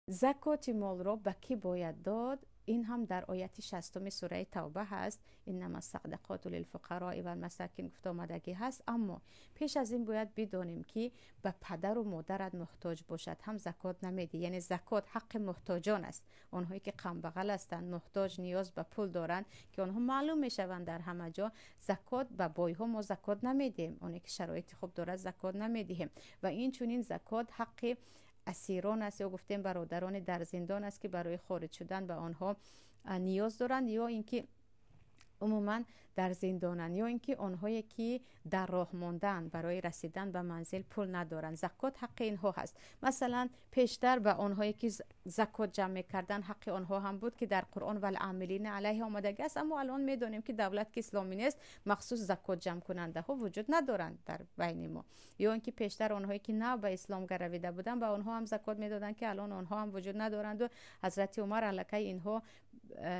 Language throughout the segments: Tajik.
Закоти молро ба кӣ бояд дод? Ин ҳам дар ояти 60-уми сураи Тавба ҳаст. Иннама садақоту лилфуқарои валмасакин гуфта омадагӣ ҳаст. Аммо пеш аз ин бояд бидонем, ки ба падару модарат муҳтоҷ бошад ҳам закот намедиҳӣ. Яъне закот ҳаққи муҳтоҷон аст, онҳое ки камбағал ҳастанд, муҳтоҷ, ниёз ба пул доранд, ки онҳо маълум мешаванд дар ҳама ҷо. Закот ба бойҳо мо закот намедиҳем, оне ки шароити хуб дорад, закот намедиҳем. Ва инчунин закот ҳаққи асирон аст, ё гуфтем бародарони дар зиндон аст, ки барои хориҷ шудан ба онҳо ниёз доранд, ё ин ки умуман дар зиндонанд, ё ин ки онҳое ки дар роҳ мондаанд, барои расидан ба манзил пул надоранд. Закот ҳаққи инҳо ҳаст. Масалан, пештар ба онҳое ки закот ҷамъ мекарданд, ҳаққи онҳо ҳам буд, ки дар Қуръон валъамилина алайҳи омадагӣ аст. Аммо алон медонем, ки давлат ки исломӣ нест, махсус закот ҷамъкунандаҳо вуҷуд надоранд дар байни мо. Ё ин ки пештар онҳое ки нав ба ислом гаравида буданд, ба онҳо ҳам закот медоданд, ки алон онҳо ҳам вуҷуд надоранду ҳазрати Умар аллакай инҳо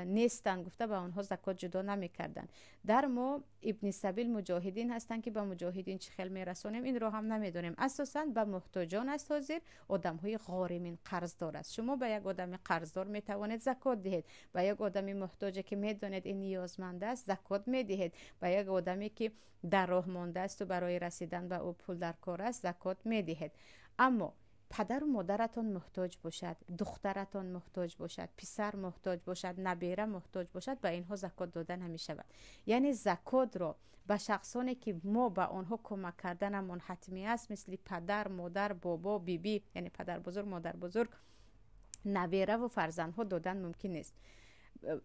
нестанд гуфта, ба онҳо закот ҷудо намекарданд. Дар мо ибни сабил, муҷоҳидин ҳастанд, ки ба муҷоҳидин чӣ хел мерасонем, инро ҳам намедонем. Асосан ба муҳтоҷон аст. Ҳозир одамҳои ғоримин, қарздор аст. Шумо ба як одами қарздор метавонед закот диҳед, ба як одами муҳтоҷе ки медонед, ин ниёзманд аст, закот медиҳед, ба як одаме ки дар роҳ мондаасту барои расидан ба ӯ пул дар кор аст, закот медиҳед. Аммо падару модаратон муҳтоҷ бошад, духтаратон муҳтоҷ бошад, писар муҳтоҷ бошад, набера муҳтоҷ бошад, ба инҳо закот дода намешавад. Яъне закотро ба шахсоне ки мо ба онҳо кӯмак карданамон ҳатмӣ аст, мисли падар, модар, бобо, бибӣ, яъне падарбузург, модарбузург, набераву фарзандҳо додан мумкин нест.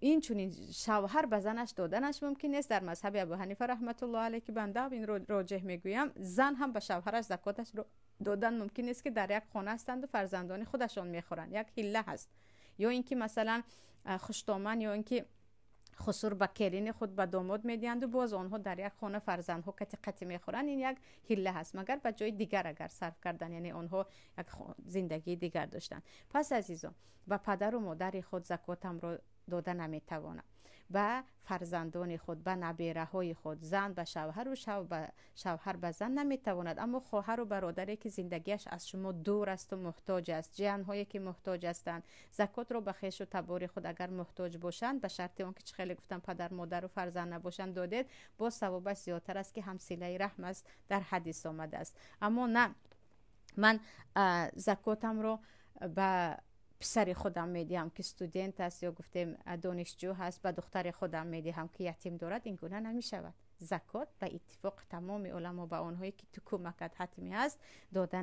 Инчунин шавҳар ба занаш доданаш мумкин нест. Дар мазҳаби Абу Ҳанифа раҳматуллоҳ алайҳ, ки банда инро роҷеҳ мегӯям, зан ҳам ба шавҳараш закоташро додан мумкин нест, ки дар як хона ҳастанду фарзандони худашон мехӯранд, як ҳилла ҳаст. Ё ин ки масалан хуштоман ё ин ки хусур ба келини худ, ба домод медиҳанду боз онҳо дар як хона фарзандҳо кати қатӣ мехӯранд, ин як ҳилла ҳаст. Магар ба ҷои дигар агар сарф кардан, яъне онҳо як зиндагии дигар доштанд. Пас, азизон, ба падару модари худ закотамро дода наметавонам, ба фарзандони худ, ба набераҳои худ, зан ба шавҳару шавҳар ба зан наметавонад. Аммо хоҳару бародаре ки зиндагиаш аз шумо дур асту муҳтоҷ аст, ҷиянҳое ки муҳтоҷ ҳастанд, закотро ба хешу табори худ, агар муҳтоҷ бошанд, ба шарти он ки чӣ хеле гуфтам, падар, модару фарзанд набошанд, додед, боз савобаш зиёдтар аст, ки ҳам силаи раҳм аст, дар ҳадис омадааст. Аммо на ман закотамро ба писари худам медиҳам, ки студент аст, ё гуфтем донишҷӯ ҳаст, ба духтари худам медиҳам, ки ятим дорад, ин гуна намешавад. Закот ба иттифоқи тамоми уламо ба онҳое ки ту кӯмакат ҳатмӣ аст дода